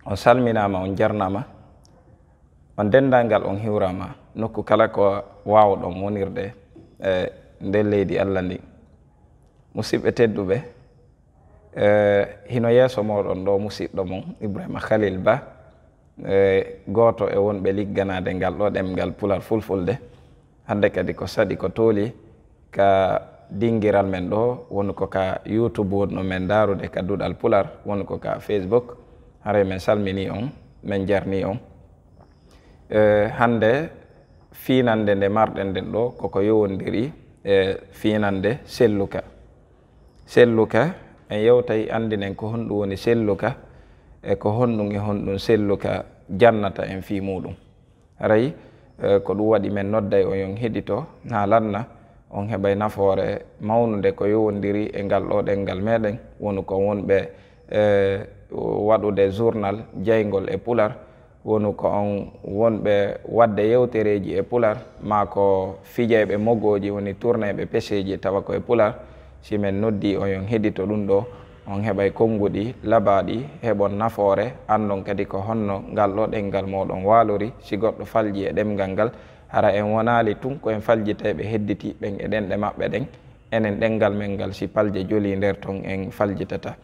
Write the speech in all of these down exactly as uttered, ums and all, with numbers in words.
On salminaama, on jarnaama, on denndaangal on hiwraama, nokku kala ko waawɗon wonirde e nder leydi Allah ndin. Musidɓe tedduɓe, e hino yeeso mooɗon ɗo musiɗɗo mon Ibrahima Khalil Ba, e gooto e wonɓe ligganaade ngal ɗo ɗemngal Pular Fulfulde. Hannde kadi ko saɗi ko tooli ka dingiral men ɗo, woni ko ka YouTube wonno men ndaarude, ka Duɗal Pular, woni ko ka Facebook. Haray men salmini on, men jarni on. E hannde fiinande nde marɗen nden ɗo koko yowondiri e fiinande selluka. Selluka, en yewtay anndinen ko honɗum woni selluka, e ko honɗum e honɗum selluka jannata en fii muɗum. Haray, e, ko ɗum waɗi men nodday on yon heɗito, haa lanna on heɓay nafoore mawnunde ko yowondiri e ngal ɗo ɗemngal meɗen, wonu ko wonɓe, e, waɗude journal jayngol e Pular, wonu ko on wonɓe waɗde yewtereeji e Pular, maa ko fijayɓe mogooji, woni tournayɓe peseeji, tawa ko e Pular. Si men noddi on yon heɗito ɗum ɗo, on heɓay konnguɗi labaaɗi, heɓon nafoore, anndon kadi ko honno ngal ɗo ɗemngal mooɗon waalori. Si goɗɗo falji e ɗemngal ngal, hara en wonaali tun ko en faljitayɓe hedditiiɓe ɓen e ɗenɗe maɓɓe ɗen, enen ɗemngal men ngal, si palje jolii nder ton, en faljitata.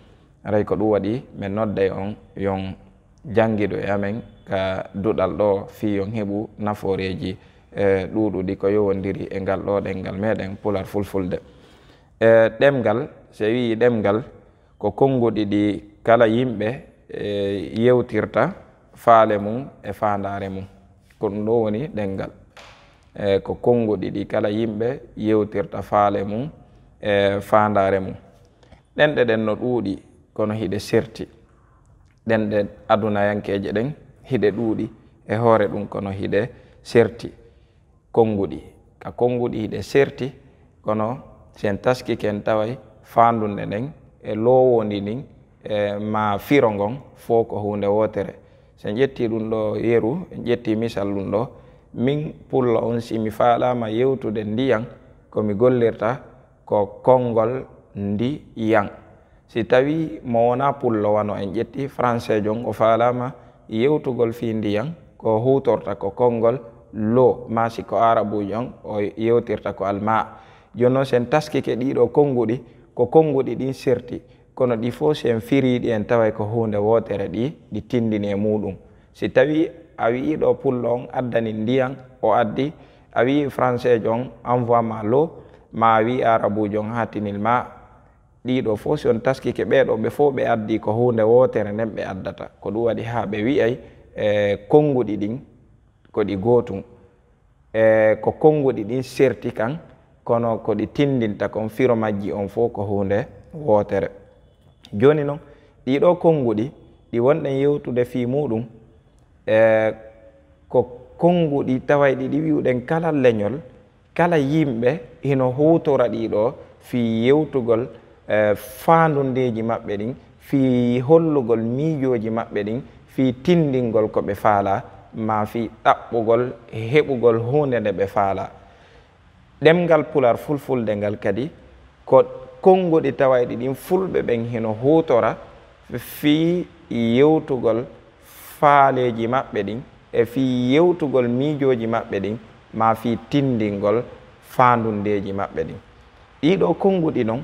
Haray ko ɗum waɗi men nodday on yon janngidu e amen ka duɗal ɗo fii yon heɓu nafooreeji, e, ɗuuɗuɗi ko yowondiri e ngal ɗo ɗemngal meɗen Pular Fulfulde. E, ɗemngal, si a wi'i ɗemngal, ko konnguɗi ɗi kala yimɓe, e, yewtirta faale mum e faandaare mum. Ko ɗum ɗo woni ɗemngal. E, ko konnguɗi ɗi kala yimɓe yewtirta faale mum e faandaare mum. Ɗenɗe ɗen no ɗuuɗi, kono hiɗe serti. Ɗenɗe adunayankeeje ɗen hiɗe ɗuuɗi e hoore ɗum, kono hiɗe serti. Konnguɗi, ka konnguɗi hiɗe serti, kono si en taskike en taway faandunde nden e loowondi ndin e ma firo ngon fof ko huunde wootere. Si en ƴetti ɗum ɗo yeru, en ƴetti misal ɗum ɗo, min pullo on, si mi faalaama yewtude ndiyan, ko mi gollirta ko konngol ndiyan. Si tawii mo wonaa pullo, wano en ƴetti français jon, o faalaama yewtugol fii ndiyan, ko huutorta ko konngol l'eau, maa si ko aarabuujo on, o yewtirta ko almaa. Jooni non, si en taskike ɗii ɗoo konnguɗi, ko konnguɗi ɗin serti, kono ɗi fof si en firii ɗi, en taway ko huunde wootere, ɗi, ɗi tinndini e muuɗum. Si tawii a wi'ii ɗoo pullo on addani ndiyan, o addi, a wi'ii français jon, envoie-moi l'eau, maa a wi'ii aarabuujo on, haatinil maa, ɗii ɗoo fof, si on taskike ɓee ɗoo, ɓe fof ɓe addii ko huunde wootere nden ɓe addata. Ko ɗum waɗi haa ɓe wi'ay, e, konnguɗi ɗin ko ɗi gootum. E, ko konnguɗi ɗin serti kan, kono ko ɗi tinndinta kon, firo majji on fof ko huunde wootere. Jooni non, ɗii ɗoo konnguɗi ɗi wonɗen yewtude fii muuɗum, e, ko konnguɗi tawayɗi ɗi wi'uɗen kala leñol, kala yimɓe hino huutora ɗii ɗoo fii yewtugol, e, faandundeeji maɓɓe ɗin, fii hollugol miijooji maɓɓe ɗin, fii tinndingol ko ɓe faalaa, maa fii ɗaɓɓugol heɓugol huunde nde ɓe faalaa. Ɗemngal Pular Fulfulde ngal kadi ko konnguɗi tawayɗi ɗin fulɓe ɓen hino huutora fii yewtugol faaleeji maɓɓe ɗin e fii yewtugol miijooji maɓɓe ɗin, maa fii tinndingol faandundeeji maɓɓe ɗin. Ɗii ɗoo konnguɗi non,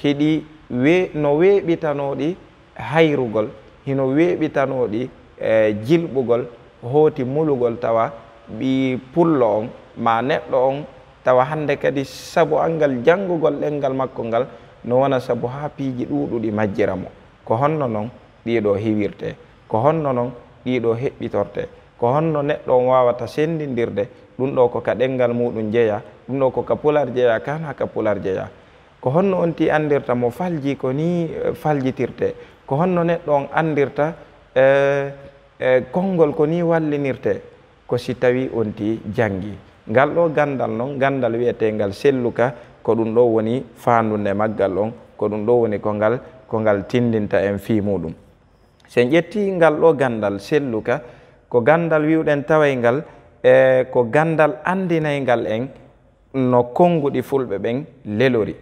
hiɗi we-, no weeɓitanooɗi hayrugol, hino weeɓitanooɗi, e, jilɓugol, hooti mulugol tawa ɓii pullo on, maa neɗɗo on, tawa hannde kadi sabu anngal janngugol ɗemngal makko ngal, no wona sabu haa piiji ɗuuɗuɗi majjira mo. Ko honno non ɗii ɗoo hiwirtee? Ko honno non ɗii ɗoo heɓɓitortee? Ko honno neɗɗo on waawata senndindirde ɗum ɗoo ko ka ɗemngal muuɗum jeyaa, ɗum ɗoo ko ka Pular jeyaa, kaan haa ka Pular jeyaa? Ko honno on tii anndirta mo falji ko nii, eh, faljitirtee? Ko honno neɗɗo on anndirta, eh, eh, konngol ko nii wallinirtee? Ko si tawii on tii janngii. Ngal ɗoo ganndal non, ganndal wi'eteengal selluka, ko ɗum ɗoo woni faandunde maggal on, ko ɗum ɗoo woni ko ngal, ko ngal tinndinta en fii muuɗum. Si en ƴettii ngal ɗoo ganndal selluka, ko ganndal wi'uɗen tawayngal, e ko ganndal anndinayngal en no konnguɗi fulɓe ɓen lelori.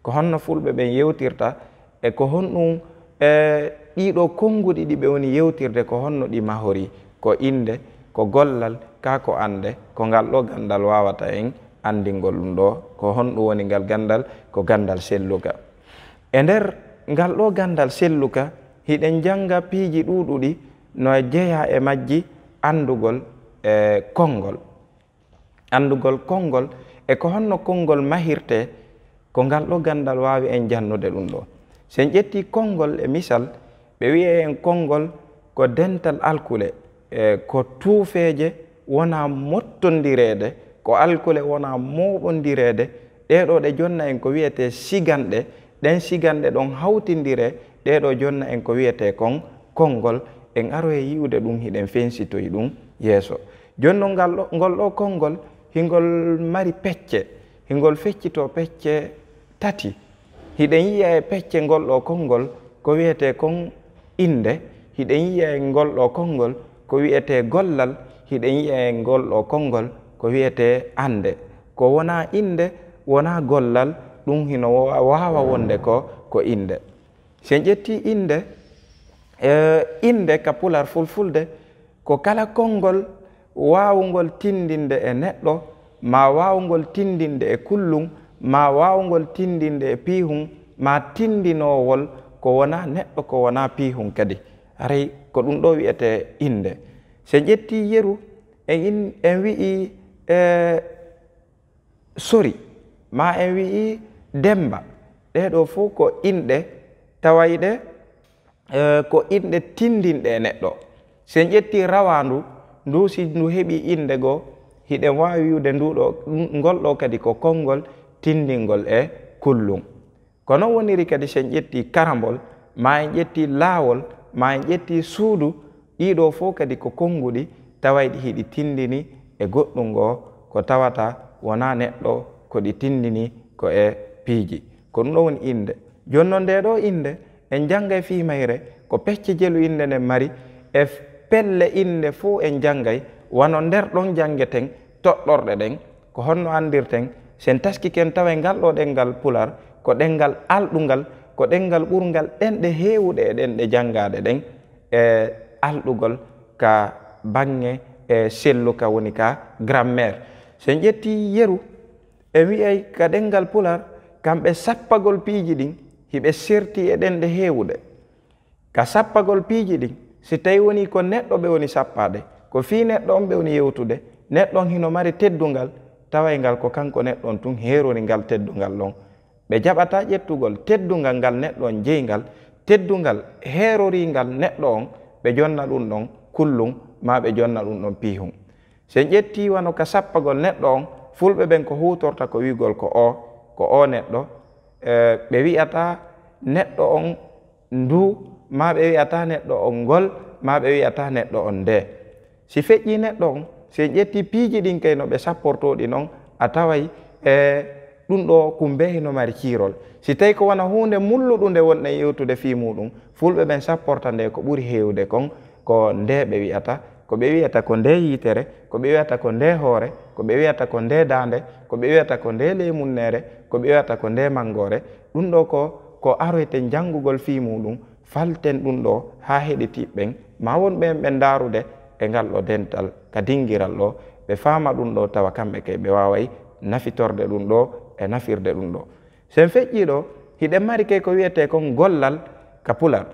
Ko honno fulɓe ɓen yewtirta e ko honɗum, e, ɗiɗo konnguɗi ɗi ɓe woni yewtirde ko honno ɗi mahori, ko innde, ko gollal, kaa ko annde, ko ngal ɗo ganndal waawata en anndingol ɗum ɗo, ko honɗum woni ngal ganndal, ko ganndal selluka. E nder ngal ɗo ganndal selluka, hiɗen jannga piiji ɗuuɗuɗi no e jeyaa e majji anndugol e konngol. Anndugol konngol e ko honno konngol mahirtee, ko ngal ɗo ganndal waawi en jannude ɗum ɗo. So en ƴettii konngol e misal, ɓe wi'ay en konngol ko dental alkule, e ko tuufeeje wonaa mottondireede, ko alkule wonaa mooɓondireede, ɗee ɗo ɗe jonna en ko wi'etee siganɗe, ɗen siganɗe ɗon hawtindire, ɗee ɗo jonna en ko wi'etee kon konngol, en aroye yi'ude ɗum hiɗen fensitoyi ɗum yeeso. Jooni non ngal ɗo, ngol ɗo konngol, hingol mari pecce, hingol feccitoo pecce tati. Hiɗen yi'a e pecce ngol ɗo konngol ko wi'etee kon innde, hiɗen yi'a e ngol ɗo konngol ko wi'etee gollal, hiɗen yi'a e ngol ɗo konngol ko wi'etee annde. Ko wonaa innde, wonaa gollal, ɗum hino wa-, waawa wonde ko, ko innde. Si en ƴettii innde, e, innde ka pular fulfulde, ko kala konngol waawungol tinndinde e neɗɗo, maa waawungol tinndinde e kullun, maa waawungol tinndinde e piihun, maa tinndinoowol ko wonaa neɗɗo, ko wonaa piihun kadi. Haray ko ɗum ɗo wi'etee innde. Si en ƴettii yeru, en in-, en wi'ii, e, sori, maa en wi'ii Demmba. Ɗee ɗoo fof ko inɗe tawayɗe, e, ko inɗe tinndinɗe e neɗɗo. Si en ƴettii rawaandu, ndu si ndu heɓii innde goo, hiɗen waawi wi'ude ndu ɗoo, ngol ɗoo kadi ko konngol tinndingol e kullun. Ko non woniri kadi si en ƴettii karambol, maa en ƴettii laawol, maa en ƴettii suudu, ɗii ɗoo fof kadi ko konnguɗi tawayɗi hiɗi tinndini e goɗɗun goo ko tawata wonaa neɗɗo, ko ɗi tinndini ko e piiji. Ko ɗum ɗoo woni innde. Jooni non ndee ɗoo innde, en janngay fii mayre ko pecce jelu innde nden mari, e pelle innde fof en janngay, wano nder ɗon janngeten toɗɗorɗe ɗen, ko honno anndirten, si en taskike en taway ngal ɗoo ɗemngal pular ko ɗemngal alɗungal, ko ɗemngal ɓurngal ɗemɗe heewuɗe e ɗemɗe janngaaɗe ɗen, e alɗugol ka baŋŋe e selluka, woni ka grammaire. Si en ƴettii yeru, en wi'ay ka ɗemngal pular, kamɓe sappagol piiji ɗin, hiɓe serti e ɗemɗe heewuɗe. Ka sappagol piiji ɗin, si tawii wonii ko neɗɗo ɓe woni sappaade, ko fii neɗɗo on ɓe woni yewtude, neɗɗo on hino mari teddungal, taway ngal ko kanko neɗɗo on tun heerori ngal teddungal ɗon. Ɓe jaɓataa ƴettugol teddungal ngal neɗɗo on jeyi ngal, teddungal heeroringal neɗɗo on, ɓe jonna ɗum ɗon kullun, maa ɓe jonna ɗum ɗon piihun. Si en ƴettii wano ka sappagol neɗɗo on, fulɓe ɓen ko huutorta ko wi'ugol ko o, ko o neɗɗo, e, ɓe wi'ataa neɗɗo on ndu, maa ɓe wi'ataa neɗɗo on ngol, maa ɓe wi'ataa neɗɗo on nde. Si feƴƴii neɗɗo on, si en ƴettii piiji ɗin kay no ɓe sapportoo ɗi non, a taway, e, ɗum ɗoo kumbee hino mari ciirol. Si tawii ko wano huunde mulluɗunde wonɗen yewtude fii muuɗum, fulɓe ɓen sapporta nde ko ɓuri heewude kon, ko nde ɓe wi'ata, ko ɓe wi'ata ko nde yitere, ko ɓe wi'ata ko nde hoore, ko ɓe wi'ata ko nde daande, ko ɓe wi'ata ko nde leymunneere, ko ɓe wi'ata ko nde manngoore. Ɗum ɗoo ko, ko aroyten janngugol fii muuɗum, falten ɗum ɗoo haa heɗitiiɓe ɓen, maa won ɓeen ɓe ndaarude e ngal ɗoo dental ka dingiral ɗoo, ɓe faama ɗum ɗoo, tawa kamɓe kay ɓe waaway nafitorde ɗum ɗoo e nafirde ɗum ɗoo. Si en feƴƴii ɗoo, hiɗen mari kay ko wi'etee kon gollal ka pular.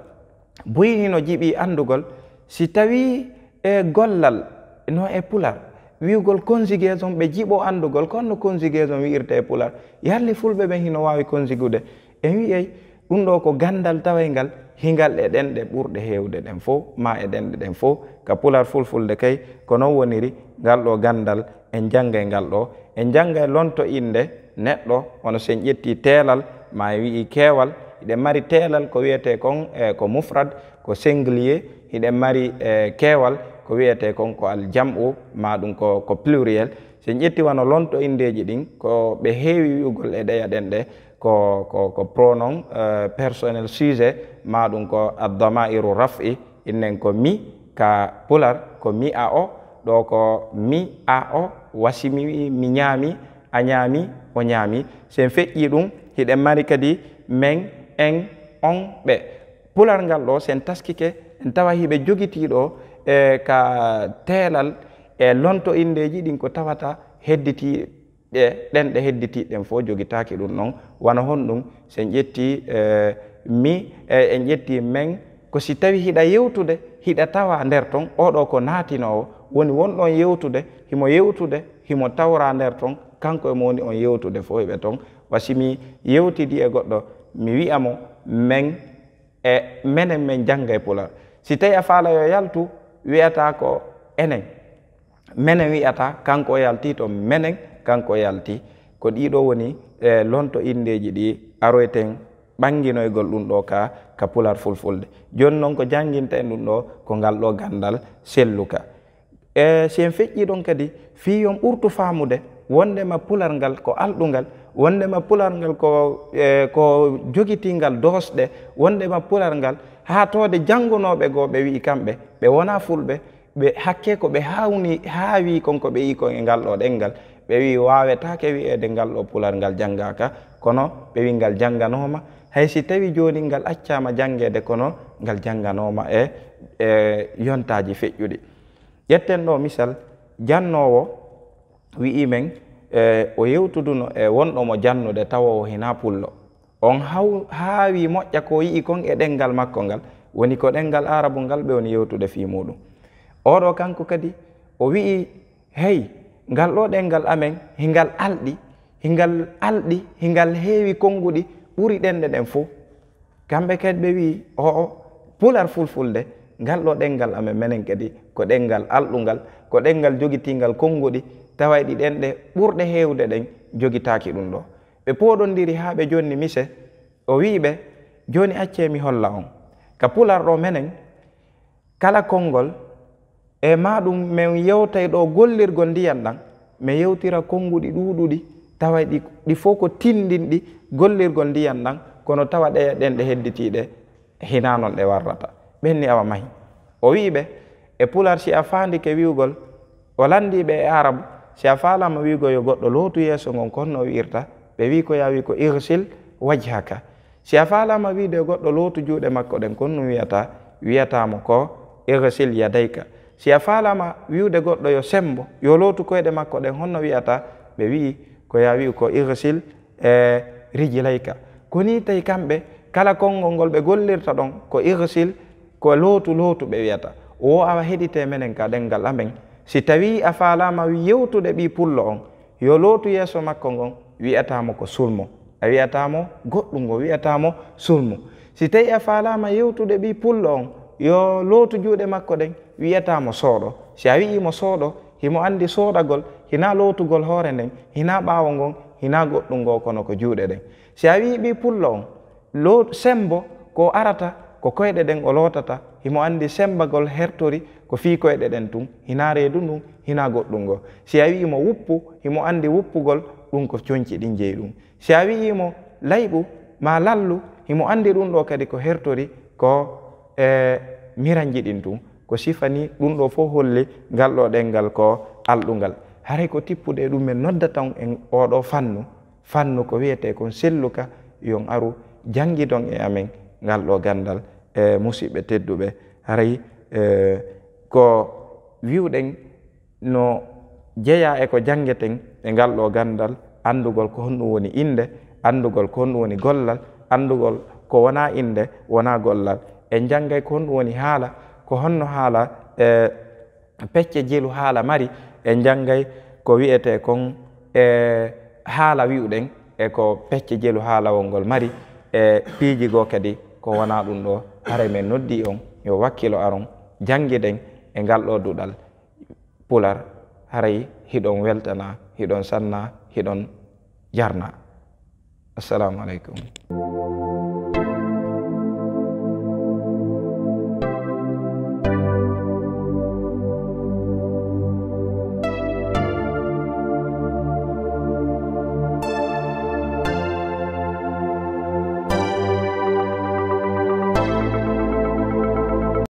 Buy hino jiɓi anndugol, si tawii e gollal no e pular, wi'ugol conjugaison, ɓe jiɓo anndugol ko honno conjugaison wi'irtee e pular. Yalli fulɓe ɓen hino waawi conjugude? En wi'ay ɗum ɗoo ko ganndal tawayngal hingal e ɗemɗe ɓurɗe heewude ɗen fow, maa e ɗemɗe ɗen fow. Ka pular fulfulde kay, ko non woniri, ngal ɗoo ganndal en janngay ngal ɗoo. En janngay lonto innde neɗɗo, wano si en ƴettii teelal, maa en wi'ii keewal. Hiɗen mari teelal ko wi'etee kon, e, ko mufrad, ko singulier. Hiɗen mari, e, keewal ko wi'etee kon ko al jam'u, maa ɗum ko, ko pluriel. Si en ƴettii wano lonto inndeeji ɗin, ko ɓe heewi wi'ugol e ɗeya ɗemɗe, ko, ko, ko pronom, e, personnel sujet, maa ɗum ko ad-dama'iru raf'i, innen ko mi ka pular, ko mi a o, ɗoo ko mi a o, wasi mi wi'i, mi ñaami, a ñaami, o ñaami. Si en feƴƴii ɗum, hiɗen mari kadi men, en, on, ɓe. Pular ngal ɗo, so en taskike, en tawa hiɓe jogitii ɗo e ka teelal e lonto inndeeji ɗin ko tawata hedditiiɗe, ɗen ɗe hedditiiɗe ɗen fof jogitaaki ɗum ɗon. Wano honɗum? So en ƴettii, eh, mi, eh, en ƴettii men, ko si tawi hiɗa yewtude, hiɗa tawa nder ton, oɗo ko naatinoowo, woni wonɗon yewtude, himo yewtude, himo tawra nder ton, kanko e mo woni on yewtude fof hiɓe ton. Wa si mi yewtidi e goɗɗo, mi wi'a mo men, e menen men jannga e pular. Si tawi a faala yo yaltu, wi'ata ko enen. Menen wi'ata, kanko o yalti to menen, kanko o yalti. Ko ɗiɗo woni, e, lonto inndeeji ɗi aroyten ɓannginoygol ɗum ɗo ka, ka pular fulfulde. Jooni noon ko jannginta en ɗum ɗo, ko ngal ɗo ganndal selluka. E, si en feƴƴii ɗon kadi, fii yon ɓurtu faamude wonndema pular ngal ko alɗungal, wonndema pular ngal ko, e, ko jogitingal doosɗe, wonndema pular ngal, haa toode janngunooɓe goo ɓe wi'i kamɓe, ɓe wonaa fulɓe, ɓe hakkee ko ɓe haawni, haawi kon ko ɓe yi'i kon e ngal ɗo ɗenngal, ɓe wi'i waawetaake wi'eede ngal ɗo pular ngal janngaaka, kono ɓe wi'i ngal jannganooma, hay si tawi jooni ngal accaama janngeede, kono ngal jannganooma e, e yontaaji feƴƴuɗi. Ƴetten ɗo misal, jannoowo wi'i men, e, o yewtuduno e wonɗo mo jannude tawa o hinaa pullo. On haw-, haawi moƴƴa ko yi'i kon e ɗenngal makko ngal, woni ko ɗenngal Aarabu ngal ɓe woni yewtude fii muuɗum. Oɗo kanko kadi, o wi'i, hey, ngal ɗo ɗenngal amen, hingal alɗi, hingal alɗi, hingal heewi konnguɗi, ɓuri ɗenɗe ɗen fof. Kamɓe kadi ɓe wi'i, o'o, pular fulfulde, ngal ɗo ɗenngal amen menen kadi ko ɗenngal alɗungal, ko ɗenngal jogitingal konnguɗi, tawa e ɗi ɗenɗe ɓurɗe heewde ɗen jogitaaki ɗum ɗo. Ɓe pooɗondiri haa ɓe jonni mise, o wi'i ɓe, jooni accee mi holla on. Ka pular ɗo menen, kala konngol, e maa ɗum men yewtay ɗo gollirgol ndiyan ɗan, men yewtira konnguɗi ɗuuɗuɗi, tawa ɗi, ɗi fof ko tinndinɗi gollirgol ndiyan ɗan, kono tawa ɗe, ɗen ɗe hedditiiɗe, hinaa non ɗe warrata. Ɓen ni awa mahi. O wi'i ɓe, e pular si a faandike wi'ugol, o lanndii ɓe e Aarabu, si a faalaama wi'ugol yo goɗɗo lootu yeeso ngon, ko honno o wi'irta? Ɓe wi'i ko yaa wi'i ko ighsil wajhaka. Si a faalaama wi'ude goɗɗo lootu juuɗe makko ɗen, ko honno wi'ata? Wi'ata mo ko ighsil yadayka. Si a faalaama wi'ude goɗɗo yo semmbo, yo lootu koyɗe makko ɗen, honno wi'ata? Ɓe wi'i ko yaa wi'u ko ighsil, e, rijlayka. Ko nii tawi kamɓe kala konngol ngol ɓe gollirta ɗon ko ighsil, ko lootu, lootu ɓe wi'ata. O awa heɗitee menen ka ɗenngal amen. Si tawii a faalaama yewtude ɓii pullo on, yo lootu yeeso makko ngon, wi'ataa mo ko sulmo. A wi'ataa mo goɗɗum, ngo wi'ataa mo sulmo. Si tawii a faalaama yewtude ɓii pullo on, yo lootu juuɗe makko ɗen, wi'ataa mo sooɗo. Si a wi'ii mo sooɗo, himo anndi sooɗagol, hinaa lootugol hoore nden, hinaa ɓaawo ngon, hinaa goɗɗum ngo, kono ko juuɗe ɗen. Si a wi'ii ɓii pullo on, lo-, semmbo ko arata, ko koyɗe ɗen o lootata, himo anndi semmbagol hertori ko fii koyɗe ɗen tun, hinaa reedu ndun, hinaa goɗɗum ngo. Si a wi'ii mo wuppu, himo anndi wuppugol, ɗum ko conci ɗin jeyi ɗum. Si a wi'ii mo layɓu maa lallu, himo anndi ɗum ɗo kadi ko hertori ko e miranji ɗin tun. Ko sifa ni ɗum ɗo fof holli ngal ɗo ɗenngal ko alɗungal. Haray ko tippude e ɗum men noddata on e oɗo fannu, fannu ko wi'etee kon selluka, yon aru janngidon e amen ngal ɗo ganndal, e musiɓɓe tedduɓe. Haray, e, ko wi'uɗen no jeyaa e ko janngeten e ngal ɗo ganndal, anndugol ko honɗum woni innde, anndugol ko honɗum woni gollal, anndugol ko wonaa innde, wonaa gollal. En janngay ko honɗum woni haala, ko honno haala, e, pecce jelu haala mari, en janngay ko wi'etee kon, e, haala wi'uɗen, e ko pecce jelu haalawol ngol mari, e piiji goo kadi ko wonaa ɗum ɗo. Haray men noddii on, yo wakkilo aron, janngiden e ngal ɗo duɗal pular, haray hiɗon weltanaa, hiɗon sannaa, hiɗon jarnaa. Assalaamu aleykum.